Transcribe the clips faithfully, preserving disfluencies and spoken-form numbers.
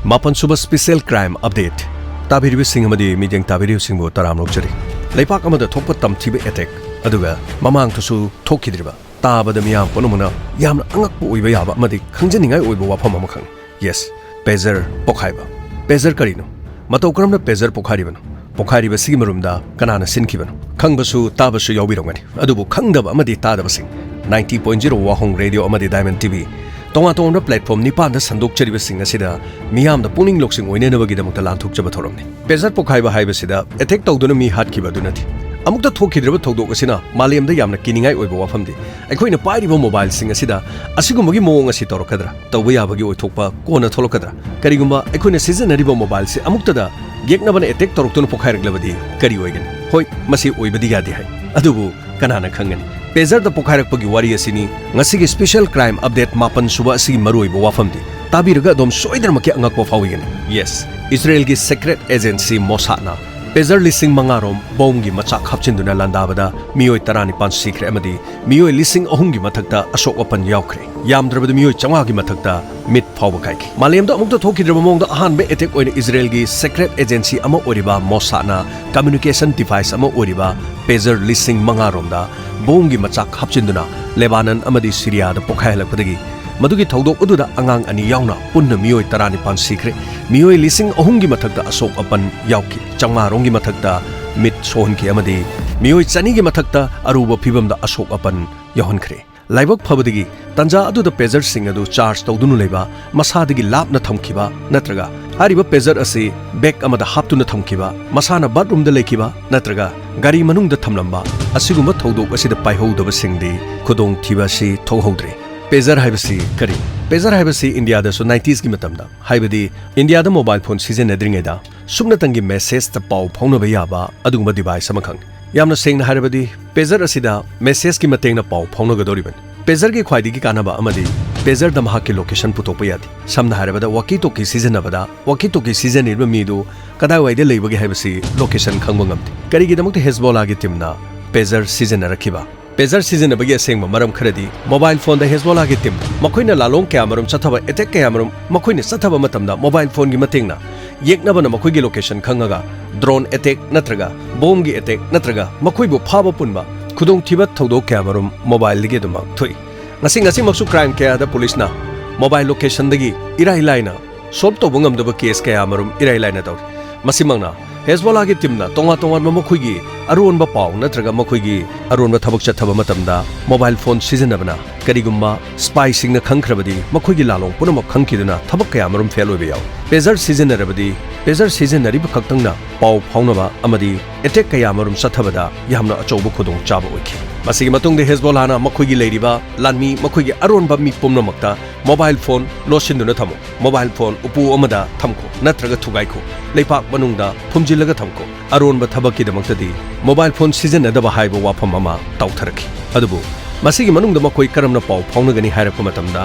ꯃꯥꯄꯟꯁꯨꯕ Special Crime Update꯫ ꯇꯥꯕꯤꯔꯤꯕꯁꯤꯡ ꯑꯃꯗꯤ ꯃꯤꯠꯌꯦꯡ ꯇꯥꯕꯤꯔꯤꯕꯁꯤꯡꯕꯨ ꯇꯔꯥꯝꯅ ꯑꯣꯛꯆꯔꯤ꯫ ꯂꯩꯄꯥꯛ ꯑꯃꯗ ꯊꯣꯛꯄ ꯇꯝꯊꯤꯕ ꯑꯦꯇꯦꯛ, ꯑꯗꯨꯒ ꯃꯃꯥꯡꯗꯁꯨ ꯊꯣꯛꯈꯤꯗ꯭ꯔꯤꯕ, ꯇꯥꯕꯗ ꯃꯤꯌꯥꯝ ꯄꯨꯝꯅꯃꯛꯅ ꯌꯥꯝꯅ ꯑꯉꯛꯄ ꯑꯣꯏꯕ ꯌꯥꯕ ꯑꯃꯗꯤ ꯈꯪꯖꯅꯤꯡꯉꯥꯏ ꯑꯣꯏꯕ ꯋꯥꯐꯝ ꯑꯃꯈꯛꯅꯤ꯫ Yes, pager ꯄꯣꯈꯥꯏꯕ꯫ Pager ꯀꯔꯤꯅꯣ? ꯃꯇꯧ ꯀꯔꯝꯅ pager ꯄꯣꯈꯥꯏꯔꯤꯕꯅꯣ? ꯄꯣꯈꯥꯏꯔꯤꯕꯁꯤꯒꯤ ꯃꯔꯨꯝꯗ ꯀꯅꯥꯅ ꯁꯤꯟꯈꯤꯕꯅꯣ? ꯈꯪꯕꯁꯨ ꯇꯥꯕꯁꯨ ꯌꯥꯎꯕꯤꯔꯝꯒꯅꯤ, ꯑꯗꯨꯕꯨ ꯈꯪꯗꯕ ꯑꯃꯗꯤ ꯇꯥꯗꯕꯁꯤꯡ꯫ Ninety point zero ꯋꯥꯍꯣꯡ ꯔꯦꯗꯤꯑꯣ ꯑꯃꯗꯤ Diamond TV, ꯇꯣꯉꯥꯟ ꯇꯣꯉꯥꯟꯕ platform ꯅꯤꯄꯥꯟꯗ ꯁꯟꯗꯣꯛꯆꯔꯤꯕꯁꯤꯡ ꯑꯁꯤꯗ ꯃꯤꯌꯥꯝꯗ ꯄꯨꯛꯅꯤꯡ ꯂꯧꯁꯤꯡ ꯑꯣꯏꯅꯅꯕꯒꯤꯗꯃꯛꯇ ꯂꯥꯟꯊꯣꯛꯆꯕ ꯊꯧꯔꯝꯅꯤ꯫ Pager ꯄꯣꯈꯥꯏꯕ ꯍꯥꯏꯕꯁꯤꯗ attack ꯇꯧꯗꯨꯅ ꯃꯤ ꯍꯥꯠꯈꯤꯕ ꯑꯗꯨ ꯅꯠꯇꯦ꯫ ꯑꯃꯨꯛꯇ ꯊꯣꯛꯈꯤꯗ꯭ꯔꯕ ꯊꯧꯗꯣꯛ ꯑꯁꯤꯅ ꯃꯥꯂꯦꯝꯗ ꯌꯥꯝꯅ ꯀꯤꯅꯤꯡꯉꯥꯏ ꯑꯣꯏꯕ ꯋꯥꯐꯝꯗꯤ, ꯑꯩꯈꯣꯏꯅ ꯄꯥꯏꯔꯤꯕ mobileꯁꯤꯡ ꯑꯁꯤꯗ ꯑꯁꯤꯒꯨꯝꯕꯒꯤ ꯃꯑꯣꯡ ꯑꯁꯤ ꯇꯧꯔꯛꯀꯗ꯭ꯔꯥ? ꯇꯧꯕ ꯌꯥꯕꯒꯤ ꯑꯣꯏꯊꯣꯛꯄ ꯀꯣꯟꯅ ꯊꯣꯛꯂꯛꯀꯗ꯭ꯔꯥ? ꯀꯔꯤꯒꯨꯝꯕ ꯑꯩꯈꯣꯏꯅ ꯁꯤꯖꯤꯟꯅꯔꯤꯕ mobileꯁꯤ ꯑꯃꯨꯛꯇꯗ ꯌꯦꯛꯅꯕꯅ attack ꯇꯧꯔꯛꯇꯨꯅ ꯄꯣꯈꯥꯏꯔꯛꯂꯕꯗꯤ ꯀꯔꯤ ꯑꯣꯏꯒꯅꯤ? ꯍꯣꯏ, ꯃꯁꯤ ꯑꯣꯏꯕꯗꯤ ꯌꯥꯗꯦ ꯍꯥꯏ, ꯑꯗꯨꯕꯨ ꯀꯅꯥꯅ ꯈꯪꯒꯅꯤ? Pagerꯗ ꯄꯣꯈꯥꯏꯔꯛꯄꯒꯤ ꯋꯥꯔꯤ ꯑꯁꯤꯅꯤ ꯉꯁꯤꯒꯤ Special Crime Update ꯃꯥꯄꯟ ꯁꯨꯕ ꯑꯁꯤꯒꯤ ꯃꯔꯨꯑꯣꯏꯕ ꯋꯥꯐꯝꯗꯤ꯫ ꯇꯥꯕꯤꯔꯒ ꯑꯗꯣꯝ ꯁꯣꯏꯗꯅꯃꯛꯀꯤ ꯑꯉꯛꯄ ꯐꯥꯎꯏꯒꯅꯤ꯫ Yes, ꯏꯖꯔꯦꯜꯒꯤ secret agency Mossadꯅ pager ꯂꯤꯁꯤꯡ ꯃꯉꯥ ꯔꯣꯝ ꯕꯣꯝꯒꯤ ꯃꯆꯥꯛ ꯍꯥꯞꯆꯤꯟꯗꯨꯅ ꯂꯥꯟꯗꯥꯕꯗ ꯃꯤꯑꯣꯏ ꯇꯔꯥꯅꯤꯄꯥꯟ ꯁꯤꯈ꯭ꯔꯦ ꯑꯃꯗꯤ ꯃꯤꯑꯣꯏ ꯂꯤꯁꯤꯡ ꯑꯍꯨꯝꯒꯤ ꯃꯊꯛꯇ ꯑꯁꯣꯛ ꯑꯄꯟ ꯌꯥꯎꯈ꯭ꯔꯦ꯫ ꯌꯥꯝꯗ꯭ꯔꯕꯗ ꯃꯤꯑꯣꯏ ꯆꯥꯝꯃꯉꯥꯒꯤ ꯃꯊꯛꯇ ꯃꯤꯠ ꯐꯥꯎꯕ ꯀꯥꯏꯈꯤ꯫ ꯃꯥꯂꯦꯝꯗ ꯑꯃꯨꯛꯇ ꯊꯣꯛꯈꯤꯗ꯭ꯔꯕ ꯃꯑꯣꯡꯗ ꯑꯍꯥꯟꯕ attack ꯑꯣꯏꯅ ꯏꯖꯔꯦꯜꯒꯤ secret agency ꯑꯃ ꯑꯣꯏꯔꯤꯕ Mossadꯅ communication device ꯑꯃ ꯑꯣꯏꯔꯤꯕ pager ꯂꯤꯁꯤꯡ ꯃꯉꯥ ꯔꯣꯝꯗ ꯕꯣꯝꯒꯤ ꯃꯆꯥꯛ ꯍꯥꯞꯆꯤꯟꯗꯨꯅ ꯂꯦꯕꯥꯅꯟ ꯑꯃꯗꯤ ꯁꯤꯔꯤꯌꯥꯗ ꯄꯣꯈꯥꯏꯍꯜꯂꯛꯄꯗꯒꯤ ꯃꯗꯨꯒꯤ ꯊꯧꯗꯣꯛ ꯑꯗꯨꯗ ꯑꯉꯥꯡ ꯑꯅꯤ ꯌꯥꯎꯅ ꯄꯨꯟꯅ ꯃꯤꯑꯣꯏ ꯇꯔꯥꯅꯤꯄꯥꯟ ꯁꯤꯈ꯭ꯔꯦ, ꯃꯤꯑꯣꯏ ꯂꯤꯁꯤꯡ ꯑꯍꯨꯝꯒꯤ ꯃꯊꯛꯇ ꯑꯁꯣꯛ ꯑꯄꯟ ꯌꯥꯎꯈꯤ, ꯆꯥꯝꯃꯉꯥ ꯔꯣꯝꯒꯤ ꯃꯊꯛꯇ ꯃꯤꯠ ꯁꯣꯛꯍꯟꯈꯤ ꯑꯃꯗꯤ ꯃꯤꯑꯣꯏ ꯆꯅꯤꯒꯤ ꯃꯊꯛꯇ ꯑꯔꯨꯕ ꯐꯤꯚꯝꯗ ꯑꯁꯣꯛ ꯑꯄꯟ ꯌꯥꯎꯍꯟꯈ꯭ꯔꯦ꯫ ꯂꯥꯏꯕꯛ ꯐꯕꯗꯒꯤ ꯇꯥꯟꯖꯥ ꯑꯗꯨꯗ pagerꯁꯤꯡ ꯑꯗꯨ charge ꯇꯧꯗꯨꯅ ꯂꯩꯕ, ꯃꯁꯥꯗꯒꯤ ꯂꯥꯞꯅ ꯊꯝꯈꯤꯕ ꯅꯠꯇ꯭ꯔꯒ ꯍꯥꯏꯔꯤꯕ pager ꯑꯁꯤ bag ꯑꯃꯗ ꯍꯥꯞꯇꯨꯅ ꯊꯝꯈꯤꯕ, ꯃꯁꯥꯅ bathroomꯗ ꯂꯩꯈꯤꯕ ꯅꯠꯇ꯭ꯔꯒ ꯒꯥꯔꯤ ꯃꯅꯨꯡꯗ ꯊꯝꯂꯝꯕ, ꯑꯁꯤꯒꯨꯝꯕ ꯊꯧꯗꯣꯛ ꯑꯁꯤꯗ ꯄꯥꯏꯍꯧꯗꯕꯁꯤꯡꯗꯤ ꯈꯨꯗꯣꯡꯊꯤꯕ ꯑꯁꯤ ꯊꯣꯛꯍꯧꯗ꯭ꯔꯦ꯫ Pager ꯍꯥꯏꯕꯁꯤ ꯀꯔꯤ? Pager ꯍꯥꯏꯕꯁꯤ ꯏꯟꯗꯤꯌꯥꯗꯁꯨ nineties ꯀꯤ ꯃꯇꯝꯗ, ꯍꯥꯏꯕꯗꯤ ꯏꯟꯗꯤꯌꯥꯗ mobile phone ꯁꯤꯖꯤꯟꯅꯗ꯭ꯔꯤꯉꯩꯗ ꯁꯨꯞꯅꯇꯪꯒꯤ messageꯇ ꯄꯥꯎ ꯐꯥꯎꯅꯕ ꯌꯥꯕ ꯑꯗꯨꯒꯨꯝꯕ device ꯑꯃꯈꯛꯅꯤ꯫ ꯌꯥꯝꯅ ꯁꯦꯡꯅ ꯍꯥꯏꯔꯕꯗꯤ, pager ꯑꯁꯤꯗ messageꯀꯤ ꯃꯇꯦꯡꯅ ꯄꯥꯎ ꯐꯥꯎꯅꯒꯗꯧꯔꯤꯕꯅꯤ꯫ Pagerꯒꯤ ꯈ꯭ꯋꯥꯏꯗꯒꯤ ꯀꯥꯟꯅꯕ ꯑꯃꯗꯤ pagerꯗ ꯃꯍꯥꯛꯀꯤ location ꯄꯨꯊꯣꯛꯄ ꯌꯥꯗꯦ꯫ ꯁꯝꯅ ꯍꯥꯏꯔꯕꯗ, walkie talkie ꯁꯤꯖꯤꯟꯅꯕꯗ walkie talkie ꯁꯤꯖꯤꯟꯅꯔꯤꯕ ꯃꯤꯗꯨ ꯀꯗꯥꯏꯋꯥꯏꯗ ꯂꯩꯕꯒꯦ ꯍꯥꯏꯕꯁꯤ location ꯈꯪꯕ ꯉꯝꯗꯦ꯫ ꯀꯔꯤꯒꯤꯗꯃꯛꯇ ꯍꯦꯖꯕꯣꯂꯥꯒꯤ teamꯅ pager ꯁꯤꯖꯤꯟꯅꯔꯛꯈꯤꯕ? ꯄꯦꯖꯔ ꯁꯤꯖꯤꯟꯅꯕꯒꯤ ꯑꯁꯦꯡꯕ ꯃꯔꯝ ꯈꯔꯗꯤ ꯃꯣꯕꯥꯏꯜ ꯐꯣꯟꯗ ꯍꯦꯖꯕꯣꯂꯥꯒꯤ ꯇꯤꯝ ꯃꯈꯣꯏꯅ ꯂꯥꯂꯣꯡ ꯀꯌꯥꯃꯔꯨꯝ ꯆꯠꯊꯕ, ꯑꯦꯇꯦꯛ ꯀꯌꯥꯃꯔꯨꯝ ꯃꯈꯣꯏꯅ ꯆꯠꯊꯕ ꯃꯇꯝꯗ ꯃꯣꯕꯥꯏꯜ ꯐꯣꯟꯒꯤ ꯃꯇꯦꯡꯅ ꯌꯦꯛꯅꯕꯅ ꯃꯈꯣꯏꯒꯤ ꯂꯣꯀꯦꯁꯟ ꯈꯪꯉꯒ ꯗ꯭ꯔꯣꯟ ꯑꯦꯇꯦꯛ ꯅꯠꯇ꯭ꯔꯒ ꯕꯣꯝꯒꯤ ꯑꯦꯇꯦꯛ ꯅꯠꯇ꯭ꯔꯒ ꯃꯈꯣꯏꯕꯨ ꯐꯥꯕ ꯄꯨꯟꯕ ꯈꯨꯗꯣꯡꯊꯤꯕ ꯊꯧꯗꯣꯛ ꯀꯌꯥꯃꯔꯨꯝ ꯃꯣꯕꯥꯏꯜꯗꯒꯤ ꯑꯗꯨꯃꯛ ꯊꯣꯛꯏ꯫ ꯉꯁꯤ ꯉꯁꯤꯃꯛꯁꯨ ꯀ꯭ꯔꯥꯏꯝ ꯀꯌꯥꯗ ꯄꯨꯂꯤꯁꯅ ꯃꯣꯕꯥꯏꯜ ꯂꯣꯀꯦꯁꯟꯗꯒꯤ ꯏꯔꯥꯏ ꯂꯥꯏꯅ ꯁꯣꯜꯕ ꯇꯧꯕ ꯉꯝꯗꯕ ꯀꯦꯁ ꯀꯌꯥꯃꯔꯨꯝ ꯏꯔꯥꯏ ꯂꯥꯏꯅ ꯇꯧꯔꯤ꯫ ꯃꯁꯤꯃꯛꯅ ꯍꯦꯖꯕꯣꯂꯥꯒꯤ ꯇꯤꯝꯅ ꯇꯣꯉꯥꯟ ꯇꯣꯉꯥꯟꯕ ꯃꯈꯣꯏꯒꯤ ꯑꯔꯣꯟꯕ ꯄꯥꯎ ꯅꯠꯇ꯭ꯔꯒ ꯃꯈꯣꯏꯒꯤ ꯑꯔꯣꯟꯕ ꯊꯕꯛ ꯆꯠꯊꯕ ꯃꯇꯝꯗ ꯃꯣꯕꯥꯏꯜ ꯐꯣꯟ ꯁꯤꯖꯤꯟꯅꯕꯅ ꯀꯔꯤꯒꯨꯝꯕ ꯁ꯭ꯄꯥꯏꯁꯤꯡꯅ ꯈꯪꯈ꯭ꯔꯕꯗꯤ ꯃꯈꯣꯏꯒꯤ ꯂꯥꯂꯣꯡ ꯄꯨꯝꯅꯃꯛ ꯈꯪꯈꯤꯗꯨꯅ ꯊꯕꯛ ꯀꯌꯥꯃꯔꯨꯝ ꯐꯦꯜ ꯑꯣꯏꯕ ꯌꯥꯎꯏ꯫ ꯄꯦꯖꯔ ꯁꯤꯖꯤꯟꯅꯔꯕꯗꯤ ꯄꯦꯖꯔ ꯁꯤꯖꯤꯟꯅꯔꯤꯕ ꯈꯛꯇꯪꯅ ꯄꯥꯎ ꯐꯥꯎꯅꯕ ꯑꯃꯗꯤ ꯑꯦꯇꯦꯛ ꯀꯌꯥꯃꯔꯨꯝ ꯆꯠꯊꯕꯗ ꯌꯥꯝꯅ ꯑꯆꯧꯕ ꯈꯨꯗꯣꯡꯆꯥꯕ ꯑꯣꯏꯈꯤ꯫ ꯃꯁꯤꯒꯤ ꯃꯇꯨꯡꯗ ꯍꯦꯖꯕꯣꯂꯥꯅ ꯃꯈꯣꯏꯒꯤ ꯂꯩꯔꯤꯕ ꯂꯥꯟꯃꯤ, ꯃꯈꯣꯏꯒꯤ ꯑꯔꯣꯟꯕ ꯃꯤ ꯄꯨꯝꯅꯃꯛꯇ ꯃꯣꯕꯥꯏꯜ ꯐꯣꯟ ꯂꯣꯠꯁꯤꯟꯗꯨꯅ ꯊꯝꯃꯨ, ꯃꯣꯕꯥꯏꯜ ꯐꯣꯟ ꯎꯄꯨ ꯑꯃꯗ ꯊꯝꯈꯣ ꯅꯠꯇ꯭ꯔꯒ ꯊꯨꯒꯥꯏꯈꯣ, ꯂꯩꯄꯥꯛ ꯃꯅꯨꯡꯗ ꯐꯨꯝꯖꯤꯜꯂꯒ ꯊꯝꯈꯣ꯫ ꯑꯔꯣꯟꯕ ꯊꯕꯛꯀꯤꯗꯃꯛꯇꯗꯤ ꯃꯣꯕꯥꯏꯜ ꯐꯣꯟ ꯁꯤꯖꯤꯟꯅꯗꯕ ꯍꯥꯏꯕ ꯋꯥꯐꯝ ꯑꯃ ꯇꯥꯎꯊꯔꯛꯈꯤ꯫ ꯑꯗꯨꯕꯨ ꯃꯁꯤꯒꯤ ꯃꯅꯨꯡꯗ ꯃꯈꯣꯏ ꯀꯔꯝꯅ ꯄꯥꯎ ꯐꯥꯎꯅꯒꯅꯤ ꯍꯥꯏꯔꯛꯄ ꯃꯇꯝꯗ,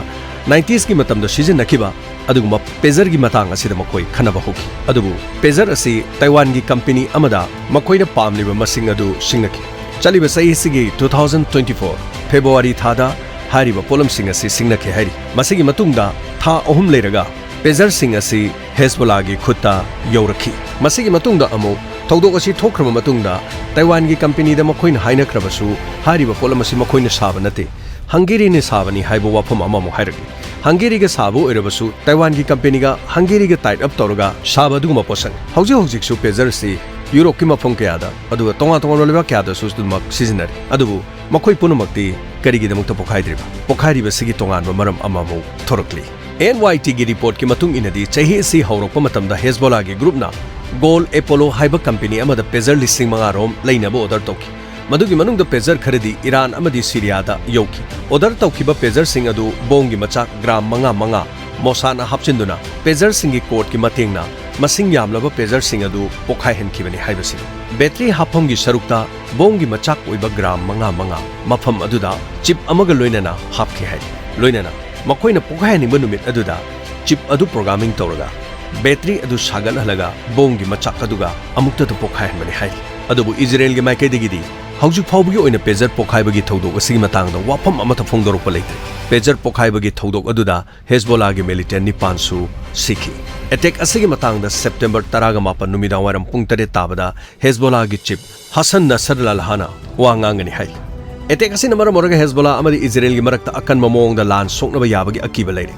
ꯅꯥꯏꯟꯇꯤꯁꯀꯤ ꯃꯇꯝꯗ ꯁꯤꯖꯤꯟꯅꯈꯤꯕ ꯑꯗꯨꯒꯨꯝꯕ ꯄꯦꯖꯔꯒꯤ ꯃꯇꯥꯡ ꯑꯁꯤꯗ ꯃꯈꯣꯏ ꯈꯟꯅꯕ ꯍꯧꯈꯤ꯫ ꯑꯗꯨꯕꯨ ꯄꯦꯖꯔ ꯑꯁꯤ ꯇꯥꯏꯋꯥꯟꯒꯤ ꯀꯝꯄꯦꯅꯤ ꯑꯃꯗ ꯃꯈꯣꯏꯅ ꯄꯥꯝꯂꯤꯕ ꯃꯁꯤꯡ ꯑꯗꯨ ꯁꯤꯡꯅꯈꯤ꯫ ꯆꯠꯂꯤꯕ ꯆꯍꯤ ꯑꯁꯤꯒꯤ two thousand twenty-four ꯐꯦꯕ꯭ꯔꯨꯋꯥꯔꯤ ꯊꯥꯗ ꯍꯥꯏꯔꯤꯕ ꯄꯣꯠꯂꯝꯁꯤꯡ ꯑꯁꯤ ꯁꯤꯡꯅꯈꯤ ꯍꯥꯏꯔꯤ꯫ ꯃꯁꯤꯒꯤ ꯃꯇꯨꯡꯗ ꯊꯥ ꯑꯍꯨꯝ ꯂꯩꯔꯒ ꯄꯦꯖꯔꯁꯤꯡ ꯑꯁꯤ ꯍꯦꯖꯕꯣꯂꯥꯒꯤ ꯈꯨꯠꯇ ꯌꯧꯔꯛꯈꯤ꯫ ꯃꯁꯤꯒꯤ ꯃꯇꯨꯡꯗ ꯑꯃꯨꯛ ꯊꯧꯗꯣꯛ ꯑꯁꯤ ꯊꯣꯛꯈ꯭ꯔꯕ ꯃꯇꯨꯡꯗ ꯇꯥꯏꯋꯥꯟꯒꯤ ꯀꯝꯄꯦꯅꯤꯗ ꯃꯈꯣꯏꯅ ꯍꯥꯏꯅꯈ꯭ꯔꯕꯁꯨ ꯍꯥꯏꯔꯤꯕ ꯄꯣꯠꯂꯝ ꯑꯁꯤ ꯃꯈꯣꯏꯅ ꯁꯥꯕ ꯅꯠꯇꯦ, ꯍꯪꯒꯦꯔꯤꯅ ꯁꯥꯕꯅꯤ ꯍꯥꯏꯕ ꯋꯥꯐꯝ ꯑꯃꯃꯨꯛ ꯍꯥꯏꯔꯛꯂꯤ꯫ ꯍꯪꯒꯦꯔꯤꯒ ꯁꯥꯕ ꯑꯣꯏꯔꯕꯁꯨ ꯇꯥꯏꯋꯥꯟꯒꯤ ꯀꯝꯄꯦꯅꯤꯒ ꯍꯪꯒꯦꯔꯤꯒ ꯇꯥꯏꯠ ꯑꯞ ꯇꯧꯔꯒ ꯁꯥꯕ ꯑꯗꯨꯒꯨꯝꯕ ꯄꯣꯠꯁꯛꯅꯤ꯫ ꯍꯧꯖꯤꯛ ꯍꯧꯖꯤꯛꯁꯨ ꯄꯦꯖꯔ ꯑꯁꯤ ꯌꯨꯔꯣꯞꯀꯤ ꯃꯐꯝ ꯀꯌꯥꯗ ꯑꯗꯨꯒ ꯇꯣꯉꯥꯟ ꯇꯣꯉꯥꯟꯕ ꯂꯩꯕꯥꯛ ꯀꯌꯥꯗꯁꯨ ꯑꯗꯨꯃꯛ ꯁꯤꯖꯤꯟꯅꯔꯤ꯫ ꯑꯗꯨꯕꯨ ꯃꯈꯣꯏ ꯄꯨꯝꯅꯃꯛꯇꯤ ꯀꯔꯤꯒꯤꯗꯃꯛꯇ ꯄꯣꯈꯥꯏꯗ꯭ꯔꯤꯕ? ꯄꯣꯈꯥꯏꯔꯤꯕꯁꯤꯒꯤ ꯇꯣꯉꯥꯟꯕ ꯃꯔꯝ ꯑꯃꯃꯨꯛ ꯊꯣꯔꯛꯂꯤ꯫ ꯑꯦꯟ ꯋꯥꯏ ꯇꯤꯒꯤ ꯔꯤꯄꯣꯔꯠꯀꯤ ꯃꯇꯨꯡ ꯏꯟꯅꯗꯤ, ꯆꯍꯤ ꯑꯁꯤ ꯍꯧꯔꯛꯄ ꯃꯇꯝꯗ ꯍꯦꯖꯕꯣꯂꯥꯒꯤ ꯒ꯭ꯔꯨꯞꯅ ꯒꯣꯜ ꯑꯦꯄꯣꯂꯣ ꯍꯥꯏꯕ ꯀꯝꯄꯦꯅꯤ ꯑꯃꯗ ꯄꯦꯖꯔ ꯂꯤꯁꯤꯡ ꯃꯉꯥ ꯔꯣꯝ ꯂꯩꯅꯕ ꯑꯣꯔꯗꯔ ꯇꯧꯈꯤ꯫ ꯃꯗꯨꯒꯤ ꯃꯅꯨꯡꯗ ꯄꯦꯖꯔ ꯈꯔꯗꯤ ꯏꯔꯥꯟ ꯑꯃꯗꯤ ꯁꯤꯔꯤꯌꯥꯗ ꯌꯧꯈꯤ꯫ ꯑꯣꯔꯗꯔ ꯇꯧꯈꯤꯕ ꯄꯦꯖꯔꯁꯤꯡ ꯑꯗꯨ ꯕꯣꯝꯒꯤ ꯃꯆꯥꯛ ꯒ꯭ꯔꯥꯝ ꯃꯉꯥ ꯃꯉꯥ ꯃꯣꯁꯥꯗꯅ ꯍꯥꯞꯆꯤꯟꯗꯨꯅ ꯄꯦꯖꯔꯁꯤꯡꯒꯤ ꯀꯣꯗꯀꯤ ꯃꯇꯦꯡꯅ ꯃꯁꯤꯡ ꯌꯥꯝꯂꯕ ꯄꯦꯖꯔꯁꯤꯡ ꯑꯗꯨ ꯄꯣꯈꯥꯏꯍꯟꯈꯤꯕꯅꯤ ꯍꯥꯏꯕꯁꯤꯅꯤ꯫ ꯕꯦꯇ꯭ꯔꯤ ꯍꯥꯞꯐꯝꯒꯤ ꯁꯔꯨꯛꯇ ꯕꯣꯝꯒꯤ ꯃꯆꯥꯛ ꯑꯣꯏꯕ ꯒ꯭ꯔꯥꯝ ꯃꯉꯥ ꯃꯉꯥ ꯃꯐꯝ ꯑꯗꯨꯗ ꯆꯤꯞ ꯑꯃꯒ ꯂꯣꯏꯅꯅ ꯍꯥꯞꯈꯤ ꯍꯥꯏꯔꯤ꯫ ꯂꯣꯏꯅꯅ ꯃꯈꯣꯏꯅ ꯄꯣꯈꯥꯏꯍꯟꯅꯤꯡꯕ ꯅꯨꯃꯤꯠ ꯑꯗꯨꯗ ꯆꯤꯞ ꯑꯗꯨ ꯄ꯭ꯔꯣꯒ꯭ꯔꯥꯃꯤꯡ ꯇꯧꯔꯒ ꯕꯦꯇ꯭ꯔꯤ ꯑꯗꯨ ꯁꯥꯒꯠꯍꯜꯂꯒ ꯕꯣꯝꯒꯤ ꯃꯆꯥꯛ ꯑꯗꯨꯒ ꯑꯃꯨꯛꯇꯗ ꯄꯣꯈꯥꯏꯍꯟꯕꯅꯤ ꯍꯥꯏꯔꯤ꯫ ꯑꯗꯨꯕꯨ ꯏꯖꯔꯦꯜꯒꯤ ꯃꯥꯏꯀꯩꯗꯒꯤꯗꯤ ꯍꯧꯖꯤꯛ ꯐꯥꯎꯕꯒꯤ ꯑꯣꯏꯅ ꯄꯦꯖꯔ ꯄꯣꯈꯥꯏꯕꯒꯤ ꯊꯧꯗꯣꯛ ꯑꯁꯤꯒꯤ ꯃꯇꯥꯡꯗ ꯋꯥꯐꯝ ꯑꯃꯠꯇ ꯐꯣꯡꯗꯣꯔꯛꯄ ꯂꯩꯇ꯭ꯔꯤ꯫ ꯄꯦꯖꯔ ꯄꯣꯈꯥꯏꯕꯒꯤ ꯊꯧꯗꯣꯛ ꯑꯗꯨꯗ ꯍꯦꯖꯕꯣꯂꯥꯒꯤ ꯃꯤꯂꯤꯇꯦꯟ ꯅꯤꯄꯥꯟꯁꯨ ꯁꯤꯈꯤ꯫ ꯑꯦꯇꯦꯛ ꯑꯁꯤꯒꯤ ꯃꯇꯥꯡꯗ ꯁꯦꯞꯇꯦꯝꯕꯔ ꯇꯔꯥꯒ ꯃꯥꯄꯟ ꯅꯨꯃꯤꯗꯥꯡꯋꯥꯏꯔꯝ ꯄꯨꯡ ꯇꯔꯦꯠ ꯇꯥꯕꯗ ꯍꯦꯖꯕꯣꯂꯥꯒꯤ ꯆꯤꯐ ꯍꯁꯟ ꯅꯁꯔꯂꯥꯍꯅ ꯋꯥ ꯉꯥꯡꯒꯅꯤ ꯍꯥꯏ꯫ ꯑꯦꯇꯦꯛ ꯑꯁꯤꯅ ꯃꯔꯝ ꯑꯣꯏꯔꯒ ꯍꯦꯖꯕꯣꯂꯥ ꯑꯃꯗꯤ ꯏꯖꯔꯦꯜꯒꯤ ꯃꯔꯛꯇ ꯑꯀꯟꯕ ꯃꯑꯣꯡꯗ ꯂꯥꯟ ꯁꯣꯛꯅꯕ ꯌꯥꯕꯒꯤ ꯑꯀꯤꯕ ꯂꯩꯔꯦ꯫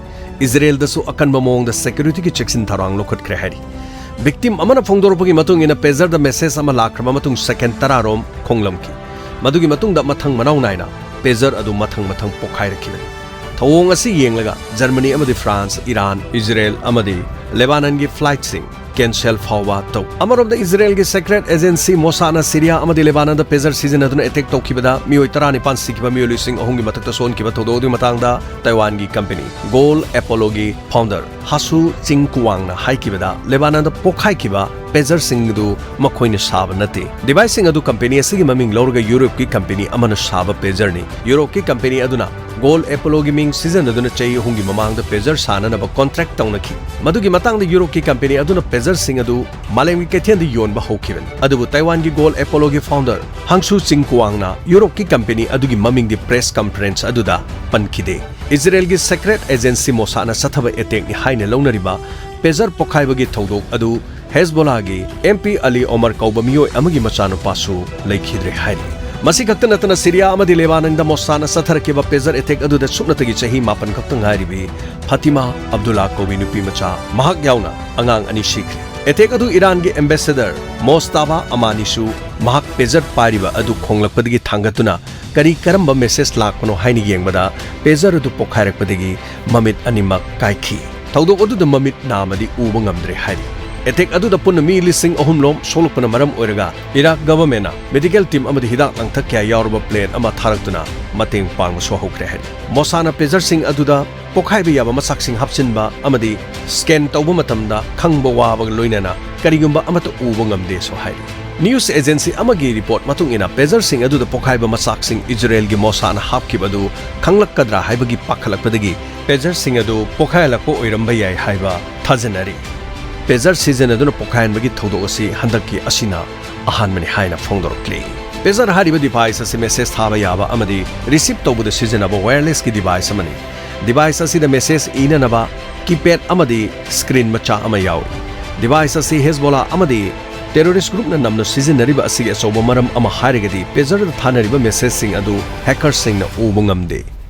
ꯏꯖꯔꯦꯜꯗꯁꯨ ꯑꯀꯟꯕ ꯃꯑꯣꯡꯗ ꯁꯦꯀ꯭ꯌꯨꯔꯤꯇꯤꯒꯤ ꯆꯦꯛꯁꯤꯟ ꯊꯧꯔꯥꯡ ꯂꯧꯈꯠꯈ꯭ꯔꯦ ꯍꯥꯏꯔꯤ꯫ ꯚꯤꯛꯇꯤꯝ ꯑꯃꯅ ꯐꯣꯡꯗꯣꯔꯛꯄꯒꯤ ꯃꯇꯨꯡ ꯏꯟꯅ, ꯄꯦꯖꯔꯗ ꯃꯦꯁꯦꯖ ꯑꯃ ꯂꯥꯛꯈ꯭ꯔꯕ ꯃꯇꯨꯡ ꯁꯦꯀꯦꯟ ꯇꯔꯥ ꯔꯣꯝ ꯈꯣꯡꯂꯝꯈꯤ꯫ ꯃꯗꯨꯒꯤ ꯃꯇꯨꯡꯗ ꯃꯊꯪ ꯃꯅꯥꯎ ꯅꯥꯏꯅ ꯄꯦꯖꯔ ꯑꯗꯨ ꯃꯊꯪ ꯃꯊꯪ ꯄꯣꯈꯥꯏꯔꯛꯈꯤꯕꯅꯤ꯫ ꯊꯧꯑꯣꯡ ꯑꯁꯤ ꯌꯦꯡꯂꯒ ꯖꯔꯃꯅꯤ ꯑꯃꯗꯤ ꯐ꯭ꯔꯥꯟꯁ, ꯏꯔꯥꯟ, ꯏꯖꯔꯦꯜ ꯑꯃꯗꯤ ꯂꯦꯕꯥꯅꯟꯒꯤ ꯐ꯭ꯂꯥꯏꯠꯁꯤꯡ ꯀꯦꯟꯁꯦꯜ ꯐꯥꯎꯕ ꯇꯧ꯫ ꯑꯃꯔꯣꯝꯗ, ꯏꯖꯔꯦꯜꯒꯤ ꯁꯦꯀ꯭ꯔꯦꯠ ꯑꯦꯖꯦꯟꯁꯤ ꯃꯣꯁꯥꯗꯅ ꯁꯤꯔꯤꯌꯥ ꯑꯃꯗꯤ ꯂꯦꯕꯥꯅꯟꯗ ꯄꯦꯖꯔ ꯁꯤꯖꯤꯟꯅꯗꯨꯅ ꯑꯦꯇꯦꯛ ꯇꯧꯈꯤꯕꯗ ꯃꯤꯑꯣꯏ ꯇꯔꯥꯅꯤꯄꯥꯟ ꯁꯤꯈꯤꯕ, ꯃꯤꯑꯣꯏ ꯂꯤꯁꯤꯡ ꯑꯍꯨꯝꯒꯤ ꯃꯊꯛꯇ ꯁꯣꯛꯍꯟꯈꯤꯕ ꯊꯧꯗꯣꯛ ꯑꯗꯨꯒꯤ ꯃꯇꯥꯡꯗ ꯇꯥꯏꯋꯥꯟꯒꯤ ꯀꯝꯄꯦꯅꯤ ꯒꯣꯜ ꯑꯦꯄꯣꯂꯣꯒꯤ ꯐꯥꯎꯟꯗꯔ ꯍꯥꯁꯨ ꯆꯤꯡ ꯀꯨꯋꯥꯡꯅ ꯍꯥꯏꯈꯤꯕꯗ, ꯂꯦꯕꯥꯅꯟꯗ ꯄꯣꯈꯥꯏꯈꯤꯕ ꯄꯦꯖꯔꯁꯤꯡ ꯑꯗꯨ ꯃꯈꯣꯏꯅ ꯁꯥꯕ ꯅꯠꯇꯦ꯫ ꯗꯤꯚꯥꯏꯁꯁꯤꯡ ꯑꯗꯨ ꯀꯝꯄꯦꯅꯤ ꯑꯁꯤꯒꯤ ꯃꯃꯤꯡ ꯂꯧꯔꯒ ꯌꯨꯔꯣꯞꯀꯤ ꯀꯝꯄꯦꯅꯤ ꯑꯃꯅ ꯁꯥꯕ ꯄꯦꯖꯔꯅꯤ꯫ ꯌꯨꯔꯣꯞꯀꯤ ꯀꯝꯄꯦꯅꯤ ꯑꯗꯨꯅ ꯒꯣꯜ ꯑꯦꯄꯣꯂꯣꯒꯤ ꯃꯤꯡ ꯁꯤꯖꯤꯟꯅꯗꯨꯅ ꯆꯍꯤ ꯑꯍꯨꯝꯒꯤ ꯃꯃꯥꯡꯗ ꯄꯦꯖꯔ ꯁꯥꯅꯅꯕ ꯀꯣꯟꯇ꯭ꯔꯦꯛ ꯇꯧꯅꯈꯤ꯫ ꯃꯗꯨꯒꯤ ꯃꯇꯥꯡꯗ ꯌꯨꯔꯣꯞꯀꯤ ꯀꯝꯄꯦꯅꯤ ꯑꯗꯨꯅ ꯄꯦꯖꯔꯁꯤꯡ ꯑꯗꯨ ꯃꯥꯂꯦꯝꯒꯤ ꯀꯩꯊꯦꯜꯗ ꯌꯣꯟꯕ ꯍꯧꯈꯤꯕꯅꯤ꯫ ꯑꯗꯨꯕꯨ ꯇꯥꯏꯋꯥꯟꯒꯤ ꯒꯣꯜ ꯑꯦꯄꯣꯂꯣꯒꯤ ꯐꯥꯎꯟꯗꯔ ꯍꯥꯡꯁꯨ ꯆꯤꯡ ꯀꯨꯋꯥꯡꯅ ꯌꯨꯔꯣꯞꯀꯤ ꯀꯝꯄꯦꯅꯤ ꯑꯗꯨꯒꯤ ꯃꯃꯤꯡꯗꯤ ꯄ꯭ꯔꯦꯁ ꯀꯟꯐꯔꯦꯟꯁ ꯑꯗꯨꯗ ꯄꯟꯈꯤꯗꯦ꯫ ꯏꯖꯔꯦꯜꯒꯤ ꯁꯦꯀ꯭ꯔꯦꯠ ꯑꯦꯖꯦꯟꯁꯤ ꯃꯣꯁꯥꯗꯅ ꯆꯠꯊꯕ ꯑꯦꯇꯦꯛꯅꯤ ꯍꯥꯏꯅ ꯂꯧꯅꯔꯤꯕ ꯄꯦꯖꯔ ꯄꯣꯈꯥꯏꯕꯒꯤ ꯊꯧꯗꯣꯛ ꯑꯗꯨ ꯍꯦꯖꯕꯣꯂꯥꯒꯤ ꯑꯦꯝ ꯄꯤ ꯑꯂꯤ ꯑꯣꯃꯔ ꯀꯧꯕ ꯃꯤꯑꯣꯏ ꯑꯃꯒꯤ ꯃꯆꯥꯅꯨꯄꯥꯁꯨ ꯂꯩꯈꯤꯗ꯭ꯔꯦ ꯍꯥꯏꯔꯤ꯫ ꯃꯁꯤ ꯈꯛꯇ ꯅꯠꯇꯅ, ꯁꯤꯔꯤꯌꯥ ꯑꯃꯗꯤ ꯂꯦꯕꯥꯅꯟꯗ ꯃꯣꯁꯥꯗꯅ ꯆꯠꯊꯔꯛꯈꯤꯕ ꯄꯦꯖꯔ ꯑꯦꯇꯦꯛ ꯑꯗꯨꯗ ꯁꯨꯞꯅꯇꯒꯤ ꯆꯍꯤ ꯃꯥꯄꯟ ꯈꯛꯇ ꯉꯥꯏꯔꯤꯕꯤ ꯐꯥꯇꯤꯃꯥ ꯑꯕꯗꯨꯜꯂꯥ ꯀꯧꯕꯤ ꯅꯨꯄꯤ ꯃꯆꯥ, ꯃꯍꯥꯛ ꯌꯥꯎꯅ ꯑꯉꯥꯡ ꯑꯅꯤ ꯁꯤꯈ꯭ꯔꯦ꯫ ꯑꯦꯇꯦꯛ ꯑꯗꯨ ꯏꯔꯥꯟꯒꯤ ꯑꯦꯝꯕꯦꯁꯦꯗꯔ ꯃꯣꯁꯇꯥꯕꯥ ꯑꯃꯥꯅꯤꯁꯨ ꯃꯍꯥꯛ ꯄꯦꯖꯔ ꯄꯥꯏꯔꯤꯕ ꯑꯗꯨ ꯈꯣꯡꯂꯛꯄꯗꯒꯤ ꯊꯥꯡꯒꯠꯇꯨꯅ ꯀꯔꯤ ꯀꯔꯝꯕ ꯃꯦꯁꯦꯖ ꯂꯥꯛꯄꯅꯣ ꯍꯥꯏꯅ ꯌꯦꯡꯕꯗ, ꯄꯦꯖꯔ ꯑꯗꯨ ꯄꯣꯈꯥꯏꯔꯛꯄꯗꯒꯤ ꯃꯃꯤꯠ ꯑꯅꯤꯃꯛ ꯀꯥꯏꯈꯤ꯫ ꯊꯧꯗꯣꯛ ꯑꯗꯨꯗ ꯃꯃꯤꯠ ꯅꯥꯃꯗꯤ ꯎꯕ ꯉꯝꯗ꯭ꯔꯦ ꯍꯥꯏꯔꯤ꯫ ꯑꯦꯇꯦꯛ ꯑꯗꯨꯗ ꯄꯨꯟꯅ ꯃꯤ ꯂꯤꯁꯤꯡ ꯑꯍꯨꯝ ꯂꯣꯝ ꯁꯣꯛꯂꯛꯄꯅ ꯃꯔꯝ ꯑꯣꯏꯔꯒ, ꯏꯔꯥꯛ ꯒꯚꯔꯟꯃꯦꯟꯠꯅ ꯃꯦꯗꯤꯀꯦꯜ ꯇꯤꯝ ꯑꯃꯗꯤ ꯍꯤꯗꯥꯛ ꯂꯥꯡꯊꯛ ꯀꯌꯥ ꯌꯥꯎꯔꯕ ꯄ꯭ꯂꯦꯟ ꯑꯃ ꯊꯥꯔꯛꯇꯨꯅ ꯃꯇꯦꯡ ꯄꯥꯡꯕꯁꯨ ꯍꯧꯈ꯭ꯔꯦ ꯍꯥꯏꯔꯤ꯫ ꯃꯣꯁꯥꯗꯅ ꯄꯦꯖꯔꯁꯤꯡ ꯑꯗꯨꯗ ꯄꯣꯈꯥꯏꯕ ꯌꯥꯕ ꯃꯆꯥꯛꯁꯤꯡ ꯍꯥꯞꯆꯤꯟꯕ ꯑꯃꯗꯤ ꯁ꯭ꯀꯦꯟ ꯇꯧꯕ ꯃꯇꯝꯗ ꯈꯪꯕ ꯋꯥꯕꯒ ꯂꯣꯏꯅꯅ ꯀꯔꯤꯒꯨꯝꯕ ꯑꯃꯠꯇ ꯎꯕ ꯉꯝꯗꯦꯁꯨ ꯍꯥꯏꯔꯤ꯫ ꯅ꯭ꯌꯨꯁ ꯑꯦꯖꯦꯟꯁꯤ ꯑꯃꯒꯤ ꯔꯤꯄꯣꯔꯠ ꯃꯇꯨꯡ ꯏꯟꯅ, ꯄꯦꯖꯔꯁꯤꯡ ꯑꯗꯨꯗ ꯄꯣꯈꯥꯏꯕ ꯃꯆꯥꯛꯁꯤꯡ ꯏꯖꯔꯦꯜꯒꯤ ꯃꯣꯁꯥꯗꯅ ꯍꯥꯞꯈꯤꯕ ꯑꯗꯨ ꯈꯪꯂꯛꯀꯗ꯭ꯔꯥ ꯍꯥꯏꯕꯒꯤ ꯄꯥꯈꯠꯂꯛꯄꯗꯒꯤ ꯄꯦꯖꯔꯁꯤꯡ ꯑꯗꯨ ꯄꯣꯈꯥꯏꯍꯜꯂꯛꯄ ꯑꯣꯏꯔꯝꯕ ꯌꯥꯏ ꯍꯥꯏꯕ ꯊꯥꯖꯅꯔꯤ꯫ ꯄꯦꯖꯔ ꯁꯤꯖꯤꯟꯅꯗꯨꯅ ꯄꯣꯈꯥꯏꯍꯟꯕꯒꯤ ꯊꯧꯗꯣꯛ ꯑꯁꯤ ꯍꯟꯗꯛꯀꯤ ꯑꯁꯤꯅ ꯑꯍꯥꯟꯕꯅꯤ ꯍꯥꯏꯅ ꯐꯣꯡꯗꯣꯔꯛꯂꯤ꯫ Pager ꯍꯥꯏꯔꯤꯕ device ꯑꯁꯤ message ꯊꯥꯕ ꯌꯥꯕ ꯑꯃꯗꯤ receive ꯇꯧꯕꯗ ꯁꯤꯖꯤꯟꯅꯕ wirelessꯀꯤ device ꯑꯃꯅꯤ꯫ Device ꯑꯁꯤꯗ message ꯏꯅꯅꯕ keypad ꯑꯃꯗꯤ screen ꯃꯆꯥ ꯑꯃ ꯌꯥꯎꯏ꯫ Device ꯑꯁꯤ ꯍꯦꯖꯕꯣꯂꯥ ꯑꯃꯗꯤ terrorist groupꯅ ꯅꯝꯅ ꯁꯤꯖꯤꯟꯅꯔꯤꯕ ꯑꯁꯤꯒꯤ ꯑꯆꯧꯕ ꯃꯔꯝ ꯑꯃ ꯍꯥꯏꯔꯒꯗꯤ, pagerꯗ ꯊꯥꯅꯔꯤꯕ messageꯁꯤꯡ ꯑꯗꯨ hackerꯁꯤꯡꯅ ꯎꯕ ꯉꯝꯗꯦ꯫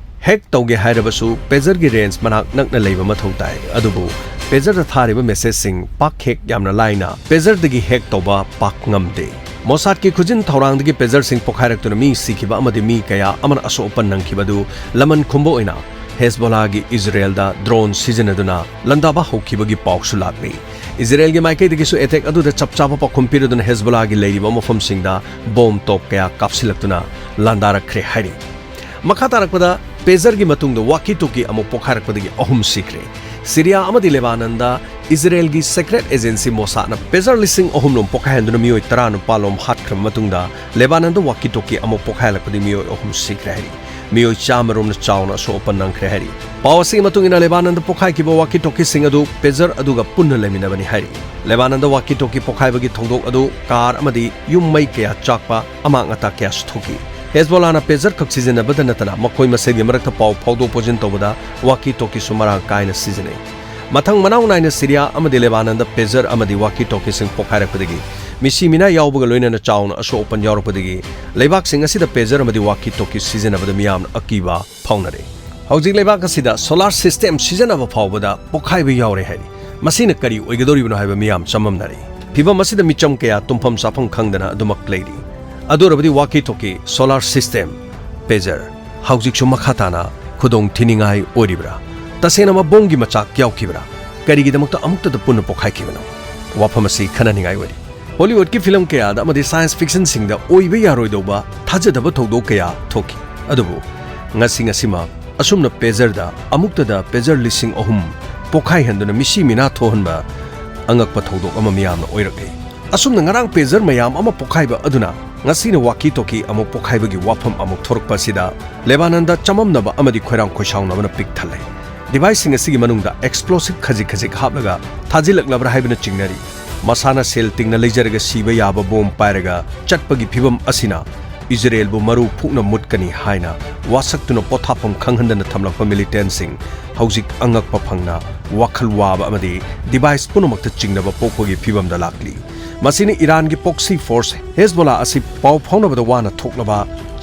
Hack ꯇꯧꯒꯦ ꯍꯥꯏꯔꯕꯁꯨ pagerꯒꯤ range ꯃꯅꯥꯛ ꯅꯛꯅ ꯂꯩꯕ ꯃꯊꯧ ꯇꯥꯏ, ꯑꯗꯨꯕꯨ pagerꯗ ꯊꯥꯔꯤꯕ messageꯁꯤꯡ ꯄꯥꯛ hack ꯌꯥꯝꯅ ꯂꯥꯏꯅ pagerꯗꯒꯤ hack ꯇꯧꯕ ꯄꯥꯛ ꯉꯝꯗꯦ꯫ Mossadꯀꯤ ꯈꯨꯖꯤꯟ ꯊꯧꯔꯥꯡꯗꯒꯤ pagerꯁꯤꯡ ꯄꯣꯈꯥꯏꯔꯛꯇꯨꯅ ꯃꯤ ꯁꯤꯈꯤꯕ ꯑꯃꯗꯤ ꯃꯤ ꯀꯌꯥ ꯑꯃꯅ ꯑꯁꯣꯛ ꯑꯄꯟ ꯅꯪꯈꯤꯕ ꯑꯗꯨ ꯂꯃꯟ ꯈꯨꯝꯕ ꯑꯣꯏꯅ ꯍꯦꯖꯕꯣꯂꯥꯒꯤ ꯏꯖꯔꯦꯜꯗ drone ꯁꯤꯖꯤꯟꯅꯗꯨꯅ ꯂꯥꯟꯗꯥꯕ ꯍꯧꯈꯤꯕꯒꯤ ꯄꯥꯎꯁꯨ ꯂꯥꯛꯂꯤ꯫ ꯏꯖꯔꯦꯜꯒꯤ ꯃꯥꯏꯀꯩꯗꯒꯤꯁꯨ attack ꯑꯗꯨꯗ ꯆꯞ ꯆꯥꯕ ꯄꯥꯎꯈꯨꯝ ꯄꯤꯔꯗꯨꯅ ꯍꯦꯖꯕꯣꯂꯥꯒꯤ ꯂꯩꯔꯤꯕ ꯃꯐꯝꯁꯤꯡꯗ bomb ꯇꯣꯞ ꯀꯌꯥ ꯀꯥꯞꯁꯤꯜꯂꯛꯇꯨꯅ ꯂꯥꯟꯗꯥꯔꯛꯈ꯭ꯔꯦ ꯍꯥꯏꯔꯤ꯫ ꯃꯈꯥ ꯇꯥꯔꯛꯄꯗ, pagerꯒꯤ ꯃꯇꯨꯡꯗ walkie talkie ꯑꯃꯨꯛ ꯄꯣꯈꯥꯏꯔꯛꯄꯗꯒꯤ ꯑꯍꯨꯝ ꯁꯤꯈ꯭ꯔꯦ꯫ ꯁꯤꯔꯤꯌꯥ ꯑꯃꯗꯤ ꯂꯦꯕꯥꯅꯟꯗ ꯏꯖꯔꯦꯜꯒꯤ secret agency Mossadꯅ pager ꯂꯤꯁꯤꯡ ꯑꯍꯨꯝ ꯂꯣꯝ ꯄꯣꯈꯥꯏꯍꯟꯗꯨꯅ ꯃꯤꯑꯣꯏ ꯇꯔꯥ ꯅꯨꯄꯥ ꯂꯣꯝ ꯍꯥꯠꯈ꯭ꯔꯕ ꯃꯇꯨꯡꯗ, ꯂꯦꯕꯥꯅꯟꯗ walkie talkie ꯑꯃꯨꯛ ꯄꯣꯈꯥꯏꯍꯜꯂꯛꯄꯗꯒꯤ ꯃꯤꯑꯣꯏ ꯑꯍꯨꯝ ꯁꯤꯈ꯭ꯔꯦ ꯍꯥꯏꯔꯤ꯫ ꯃꯤꯑꯣꯏ ꯆꯥꯝꯃ ꯔꯣꯝꯅ ꯆꯥꯎꯅ ꯑꯁꯣꯛ ꯑꯄꯟ ꯅꯪꯈ꯭ꯔꯦ ꯍꯥꯏꯔꯤ꯫ ꯄꯥꯎ ꯑꯁꯤꯒꯤ ꯃꯇꯨꯡ ꯏꯟꯅ, ꯂꯦꯕꯥꯅꯟꯗ ꯄꯣꯈꯥꯏꯈꯤꯕ walkie talkieꯁꯤꯡ ꯑꯗꯨ pager ꯑꯗꯨꯒ ꯄꯨꯟꯅ ꯂꯩꯃꯤꯟꯅꯕꯅꯤ ꯍꯥꯏꯔꯤ꯫ ꯂꯦꯕꯥꯅꯟꯗ walkie talkie ꯄꯣꯈꯥꯏꯕꯒꯤ ꯊꯧꯗꯣꯛ ꯑꯗꯨ car ꯑꯃꯗꯤ ꯌꯨꯝ ꯃꯩ ꯀꯌꯥ ꯆꯥꯛꯄ, ꯑꯃꯥꯡ ꯑꯇꯥ ꯀꯌꯥꯁꯨ ꯊꯣꯛꯈꯤ꯫ ꯍꯦꯖꯕꯣꯂꯥꯅ pager ꯈꯛ ꯁꯤꯖꯤꯟꯅꯕꯗ ꯅꯠꯇꯅ ꯃꯈꯣꯏ ꯃꯁꯦꯜꯒꯤ ꯃꯔꯛꯇ ꯄꯥꯎ ꯐꯥꯎꯗꯣꯛ ꯐꯥꯎꯖꯤꯟ ꯇꯧꯕꯗ walkie talkieꯁꯨ ꯃꯔꯥꯡ ꯀꯥꯏꯅ ꯁꯤꯖꯤꯟꯅꯩ꯫ ꯃꯊꯪ ꯃꯅꯥꯎ ꯅꯥꯏꯅ ꯁꯤꯔꯤꯌꯥ ꯑꯃꯗꯤ ꯂꯦꯕꯥꯅꯟꯗ pager ꯑꯃꯗꯤ walkie talkieꯁꯤꯡ ꯄꯣꯈꯥꯏꯔꯛꯄꯗꯒꯤ ꯃꯤꯁꯤ ꯃꯤꯅꯥ ꯌꯥꯎꯕꯒ ꯂꯣꯏꯅꯅ ꯆꯥꯎꯅ ꯑꯁꯣꯛ ꯑꯄꯟ ꯌꯥꯎꯔꯛꯄꯗꯒꯤ ꯂꯩꯕꯥꯛꯁꯤꯡ ꯑꯁꯤꯗ pager ꯑꯃꯗꯤ walkie talkie ꯁꯤꯖꯤꯟꯅꯕꯗ ꯃꯤꯌꯥꯝꯅ ꯑꯀꯤꯕ ꯐꯥꯎꯅꯔꯦ꯫ ꯍꯧꯖꯤꯛ ꯂꯩꯕꯥꯛ ꯑꯁꯤꯗ solar system ꯁꯤꯖꯤꯟꯅꯕ ꯐꯥꯎꯕꯗ ꯄꯣꯈꯥꯏꯕ ꯌꯥꯎꯔꯦ ꯍꯥꯏꯔꯤ꯫ ꯃꯁꯤꯅ ꯀꯔꯤ ꯑꯣꯏꯒꯗꯧꯔꯤꯕꯅꯣ ꯍꯥꯏꯕ ꯃꯤꯌꯥꯝ ꯆꯃꯝꯅꯔꯤ꯫ ꯐꯤꯚꯝ ꯑꯁꯤꯗ ꯃꯤꯆꯝ ꯀꯌꯥ ꯇꯨꯝꯐꯝ ꯆꯥꯐꯝ ꯈꯪꯗꯅ ꯑꯗꯨꯃꯛ ꯂꯩꯔꯤ꯫ ꯑꯗꯨ ꯑꯣꯏꯔꯕꯗꯤ walkie talkie, solar system, pager ꯍꯧꯖꯤꯛꯁꯨ ꯃꯈꯥ ꯇꯥꯅ ꯈꯨꯗꯣꯡ ꯊꯤꯅꯤꯡꯉꯥꯏ ꯑꯣꯏꯔꯤꯕ꯭ꯔꯥ? ꯇꯁꯦꯡꯅꯃꯛ bombꯒꯤ ꯃꯆꯥꯛ ꯌꯥꯎꯈꯤꯕ꯭ꯔꯥ? ꯀꯔꯤꯒꯤꯗꯃꯛꯇ ꯑꯃꯨꯛꯇꯗ ꯄꯨꯟꯅ ꯄꯣꯈꯥꯏꯈꯤꯕꯅꯣ? ꯋꯥꯐꯝ ꯑꯁꯤ ꯈꯟꯅꯅꯤꯡꯉꯥꯏ ꯑꯣꯏꯔꯤ꯫ Hollywoodꯀꯤ film ꯀꯌꯥꯗ ꯑꯃꯗꯤ science fictionꯁꯤꯡꯗ ꯑꯣꯏꯕ ꯌꯥꯔꯣꯏꯗꯧꯕ ꯊꯥꯖꯗꯕ ꯊꯧꯗꯣꯛ ꯀꯌꯥ ꯊꯣꯛꯈꯤ꯫ ꯑꯗꯨꯕꯨ ꯉꯁꯤ ꯉꯁꯤꯃꯛ ꯑꯁꯨꯝꯅ pagerꯗ ꯑꯃꯨꯛꯇꯗ pager ꯂꯤꯁꯤꯡ ꯑꯍꯨꯝ ꯄꯣꯈꯥꯏꯍꯟꯗꯨꯅ ꯃꯤꯁꯤ ꯃꯤꯅꯥ ꯊꯣꯛꯍꯟꯕ ꯑꯉꯛꯄ ꯊꯧꯗꯣꯛ ꯑꯃ ꯃꯤꯌꯥꯝꯅ ꯑꯣꯏꯔꯛꯂꯤ꯫ ꯑꯁꯨꯝꯅ ꯉꯔꯥꯡ pager ꯃꯌꯥꯝ ꯑꯃ ꯄꯣꯈꯥꯏꯕ ꯑꯗꯨꯅ ꯉꯁꯤꯅ walkie talkie ꯑꯃꯨꯛ ꯄꯣꯈꯥꯏꯕꯒꯤ ꯋꯥꯐꯝ ꯑꯃꯨꯛ ꯊꯣꯔꯛꯄ ꯑꯁꯤꯗ ꯂꯦꯕꯥꯅꯟꯗ ꯆꯃꯝꯅꯕ ꯑꯃꯗꯤ ꯈꯣꯏꯔꯥꯡ ꯈꯣꯏꯁꯥꯎꯅꯕꯅ ꯄꯤꯛ ꯊꯜꯂꯦ꯫ Deviceꯁꯤꯡ ꯑꯁꯤꯒꯤ ꯃꯅꯨꯡꯗ explosive ꯈꯖꯤꯛ ꯈꯖꯤꯛ ꯍꯥꯞꯂꯒ ꯊꯥꯖꯤꯜꯂꯛꯂꯕ꯭ꯔꯥ ꯍꯥꯏꯕꯅ ꯆꯤꯡꯅꯔꯤ꯫ ꯃꯁꯥꯅ ꯁꯦꯜ ꯇꯤꯡꯅ ꯂꯩꯖꯔꯒ ꯁꯤꯕ ꯌꯥꯕ ꯕꯣꯝ ꯄꯥꯏꯔꯒ ꯆꯠꯄꯒꯤ ꯐꯤꯚꯝ ꯑꯁꯤꯅ ꯏꯖꯔꯦꯜꯕꯨ ꯃꯔꯨ ꯐꯨꯛꯅ ꯃꯨꯠꯀꯅꯤ ꯍꯥꯏꯅ ꯋꯥꯁꯛꯇꯨꯅ ꯄꯣꯊꯥꯐꯝ ꯈꯪꯍꯟꯗꯅ ꯊꯝꯂꯛꯄ ꯃꯤꯂꯤꯇꯦꯟꯁꯤꯡ ꯍꯧꯖꯤꯛ ꯑꯉꯛꯄ ꯐꯪꯅ ꯋꯥꯈꯜ ꯋꯥꯕ ꯑꯃꯗꯤ ꯗꯤꯚꯥꯏꯁ ꯄꯨꯝꯅꯃꯛꯇ ꯆꯤꯡꯅꯕ ꯄꯣꯛꯄꯒꯤ ꯐꯤꯚꯝꯗ ꯂꯥꯛꯂꯤ꯫ ꯃꯁꯤꯅ ꯏꯔꯥꯟꯒꯤ ꯄ꯭ꯔꯣꯛꯁꯤ ꯐꯣꯔꯁ ꯍꯦꯖꯕꯣꯂꯥ ꯑꯁꯤ ꯄꯥꯎ ꯐꯥꯎꯅꯕꯗ ꯋꯥꯅ ꯊꯣꯛꯂꯕ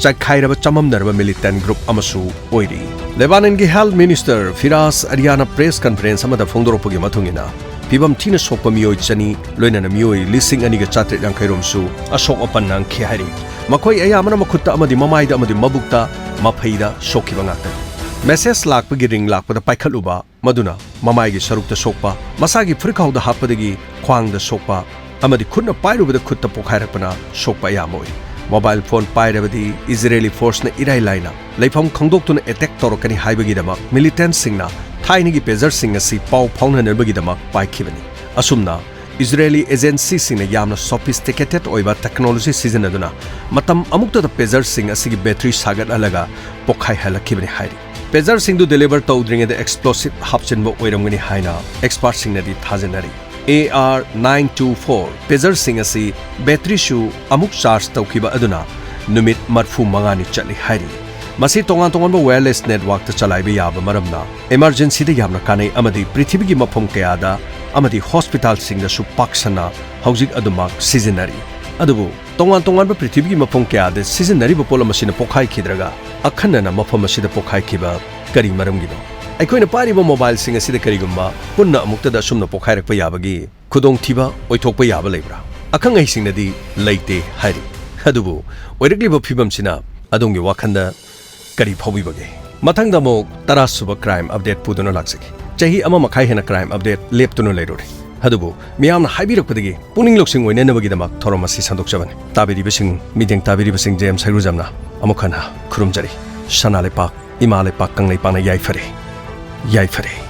ꯆꯥꯏꯈꯥꯏꯔꯕ ꯆꯃꯝꯅꯔꯕ ꯃꯤꯂꯤꯇꯦꯟ ꯒ꯭ꯔꯨꯞ ꯑꯃꯁꯨ ꯑꯣꯏꯔꯤ꯫ ꯂꯦꯕꯥꯅꯟꯒꯤ ꯍꯦꯜꯊ ꯃꯤꯅꯤꯁꯇꯔ ꯐꯤꯔꯥꯖ ꯑꯔꯤꯌꯥꯅ ꯄ꯭ꯔꯦꯁ ꯀꯟꯐꯔꯦꯟꯁ ꯑꯃꯗ ꯐꯣꯡꯗꯣꯔꯛꯄꯒꯤ ꯃꯇꯨꯡ ꯏꯟꯅ, ꯐꯤꯚꯝ ꯊꯤꯅ ꯁꯣꯛꯄ ꯃꯤꯑꯣꯏ ꯆꯅꯤ, ꯂꯣꯏꯅꯅ ꯃꯤꯑꯣꯏ ꯂꯤꯁꯤꯡ ꯑꯅꯤꯒ ꯆꯥꯇ꯭ꯔꯦꯠ ꯌꯥꯡꯈꯩ ꯔꯣꯝꯁꯨ ꯑꯁꯣꯛ ꯑꯄꯟ ꯅꯪꯈꯤ ꯍꯥꯏꯔꯤ꯫ ꯃꯈꯣꯏ ꯑꯌꯥꯝꯕꯅ ꯃꯈꯨꯠꯇ ꯑꯃꯗꯤ ꯃꯃꯥꯏꯗ ꯑꯃꯗꯤ ꯃꯕꯨꯛꯇ ꯃꯐꯩꯗ ꯁꯣꯛꯈꯤꯕ ꯉꯥꯛꯇꯅꯤ꯫ ꯃꯦꯁꯦꯖ ꯂꯥꯛꯄꯒꯤ ꯔꯤꯡ ꯂꯥꯛꯄꯗ ꯄꯥꯏꯈꯠꯂꯨꯕ, ꯃꯗꯨꯅ ꯃꯃꯥꯏꯒꯤ ꯁꯔꯨꯛꯇ ꯁꯣꯛꯄ, ꯃꯁꯥꯒꯤ ꯐꯨꯔꯤꯠꯈꯥꯎꯗ ꯍꯥꯞꯄꯗꯒꯤ ꯈ꯭ꯋꯥꯡꯗ ꯁꯣꯛꯄ, ꯑꯃꯗꯤ ꯈꯨꯠꯅ ꯄꯥꯏꯔꯨꯕꯗ ꯈꯨꯠꯇ ꯄꯣꯛꯈꯥꯏꯔꯛꯄꯅ ꯁꯣꯛꯄ ꯑꯌꯥꯝꯕ ꯑꯣꯏ꯫ ꯃꯣꯕꯥꯏꯜ ꯐꯣꯟ ꯄꯥꯏꯔꯕꯗꯤ ꯏꯖꯔꯦꯂꯤ ꯐꯣꯔꯁꯅ ꯏꯔꯥꯏ ꯂꯥꯏꯅ ꯂꯩꯐꯝ ꯈꯪꯗꯣꯛꯇꯨꯅ ꯑꯦꯇꯦꯛ ꯇꯧꯔꯛꯀꯅꯤ ꯍꯥꯏꯕꯒꯤꯗꯃꯛ ꯃꯤꯂꯤꯇꯦꯟꯁꯤꯡꯅ ꯊꯥꯏꯅꯒꯤ ꯄꯦꯖꯔꯁꯤꯡ ꯑꯁꯤ ꯄꯥꯎ ꯐꯥꯎꯅꯅꯕꯒꯤꯗꯃꯛ ꯄꯥꯏꯈꯤꯕꯅꯤ꯫ ꯑꯁꯨꯝꯅ ꯏꯖꯔꯦꯂꯤ ꯑꯦꯖꯦꯟꯁꯤꯁꯤꯡꯅ ꯌꯥꯝꯅ ꯁꯣꯐꯤꯁꯇꯤꯀꯦꯇꯦꯗ ꯑꯣꯏꯕ ꯇꯦꯛꯅꯣꯂꯣꯖꯤ ꯁꯤꯖꯤꯟꯅꯗꯨꯅ ꯃꯇꯝ ꯑꯃꯨꯛꯇꯗ ꯄꯦꯖꯔꯁꯤꯡ ꯑꯁꯤꯒꯤ ꯕꯦꯇꯔꯤ ꯁꯥꯒꯠꯍꯜꯂꯒ ꯄꯣꯛꯈꯥꯏꯍꯜꯂꯛꯈꯤꯕꯅꯤ ꯍꯥꯏꯔꯤ꯫ ꯄꯦꯖꯔꯁꯤꯡꯗꯨ ꯗꯦꯂꯤꯚꯔ ꯇꯧꯗ꯭ꯔꯤꯉꯩꯗ ꯑꯦꯛꯁꯄ꯭ꯂꯣꯁꯤꯚ ꯍꯥꯞꯆꯤꯟꯕ ꯑꯣꯏꯔꯝꯒꯅꯤ ꯍꯥꯏꯅ ꯑꯦꯛꯁꯄꯥꯔꯠꯁꯤꯡꯅꯗꯤ ꯊꯥꯖꯅꯔꯤ꯫ A R nine two four ꯄꯦꯖꯔꯁꯤꯡ ꯑꯁꯤ ꯕꯦꯇꯔꯤꯁꯨ ꯑꯃꯨꯛ ꯆꯥꯔꯖ ꯇꯧꯈꯤꯕ ꯑꯗꯨꯅ ꯅꯨꯃꯤꯠ ꯃꯔꯤꯐꯨ ꯃꯉꯥꯅꯤ ꯆꯠꯂꯤ ꯍꯥꯏꯔꯤ꯫ ꯃꯁꯤ ꯇꯣꯉꯥꯟ ꯇꯣꯉꯥꯟꯕ ꯋꯥꯌꯔꯂꯦꯁ ꯅꯦꯠꯋꯥꯔꯛꯇ ꯆꯂꯥꯏꯕ ꯌꯥꯕ ꯃꯔꯝꯅ ꯏꯃꯔꯖꯦꯟꯁꯤꯗ ꯌꯥꯝꯅ ꯀꯥꯟꯅꯩ ꯑꯃꯗꯤ ꯄ꯭ꯔꯤꯊꯤꯕꯤꯒꯤ ꯃꯐꯝ ꯀꯌꯥꯗ ꯑꯃꯗꯤ ꯍꯣꯁꯄꯤꯇꯥꯜꯁꯤꯡꯗꯁꯨ ꯄꯥꯛ ꯁꯟꯅ ꯍꯧꯖꯤꯛ ꯑꯗꯨꯃꯛ ꯁꯤꯖꯤꯟꯅꯔꯤ꯫ ꯑꯗꯨꯕꯨ ꯇꯣꯉꯥꯟ ꯇꯣꯉꯥꯟꯕ ꯄ꯭ꯔꯤꯊꯤꯕꯤꯒꯤ ꯃꯐꯝ ꯀꯌꯥꯗ ꯁꯤꯖꯤꯟꯅꯔꯤꯕ ꯄꯣꯠꯂꯝ ꯑꯁꯤꯅ ꯄꯣꯛꯈꯥꯏꯈꯤꯗ꯭ꯔꯒ ꯑꯈꯟꯅꯅ ꯃꯐꯝ ꯑꯁꯤꯗ ꯄꯣꯛꯈꯥꯏꯈꯤꯕ ꯀꯔꯤ ꯃꯔꯝꯒꯤꯅꯣ? ꯑꯩꯈꯣꯏꯅ ꯄꯥꯏꯔꯤꯕ ꯃꯣꯕꯥꯏꯜꯁꯤꯡ ꯑꯁꯤꯗ ꯀꯔꯤꯒꯨꯝꯕ ꯄꯨꯟꯅ ꯑꯃꯨꯛꯇꯗ ꯑꯁꯨꯝꯅ ꯄꯣꯛꯈꯥꯏꯔꯛꯄ ꯌꯥꯕꯒꯤ ꯈꯨꯗꯣꯡꯊꯤꯕ ꯑꯣꯏꯊꯣꯛꯄ ꯌꯥꯕ ꯂꯩꯕ꯭ꯔꯥ? ꯑꯈꯪ ꯑꯍꯩꯁꯤꯡꯅꯗꯤ ꯂꯩꯇꯦ ꯍꯥꯏꯔꯤ꯫ ꯑꯗꯨꯕꯨ ꯑꯣꯏꯔꯛꯂꯤꯕ ꯐꯤꯕꯝꯁꯤꯅ ꯑꯗꯣꯝꯒꯤ ꯋꯥꯈꯜꯗ ꯀꯔꯤ ꯐꯥꯎꯕꯤꯕꯒꯦ? ꯃꯊꯪꯗ ꯑꯃꯨꯛ ꯇꯔꯥ ꯁꯨꯕ ꯀ꯭ꯔꯥꯏꯝ ꯑꯞꯗꯦꯠ ꯄꯨꯗꯨꯅ ꯂꯥꯛꯆꯒꯦ꯫ ꯆꯍꯤ ꯑꯃ ꯃꯈꯥꯏ ꯍꯦꯟꯅ ꯀ꯭ꯔꯥꯏꯝ ꯑꯞꯗꯦꯠ ꯂꯦꯞꯇꯨꯅ ꯂꯩꯔꯨꯔꯦ꯫ ꯑꯗꯨꯕꯨ ꯃꯤꯌꯥꯝꯅ ꯍꯥꯏꯕꯤꯔꯛꯄꯗꯒꯤ ꯄꯨꯛꯅꯤꯡ ꯂꯧꯁꯤꯡ ꯑꯣꯏꯅꯅꯕꯒꯤꯗꯃꯛ ꯊꯧꯔꯝ ꯑꯁꯤ ꯁꯟꯗꯣꯛꯆꯕꯅꯤ꯫ ꯇꯥꯕꯤꯔꯤꯕꯁꯤꯡ, ꯃꯤꯠꯌꯦꯡ ꯇꯥꯕꯤꯔꯤꯕꯁꯤꯡ, ꯖꯦ ꯑꯦꯝ ꯁꯩꯔꯨꯖꯝꯅ ꯑꯃꯨꯛ ꯍꯟꯅ ꯈꯨꯔꯨꯝꯖꯔꯤ꯫ ꯁꯅꯥ ꯂꯩꯄꯥꯛ, ꯏꯃꯥ ꯂꯩꯄꯥꯛ ꯀꯪꯂꯩꯄꯥꯛꯅ ꯌꯥꯏꯐꯔꯦ, ꯌꯥꯏꯐꯔꯦ꯫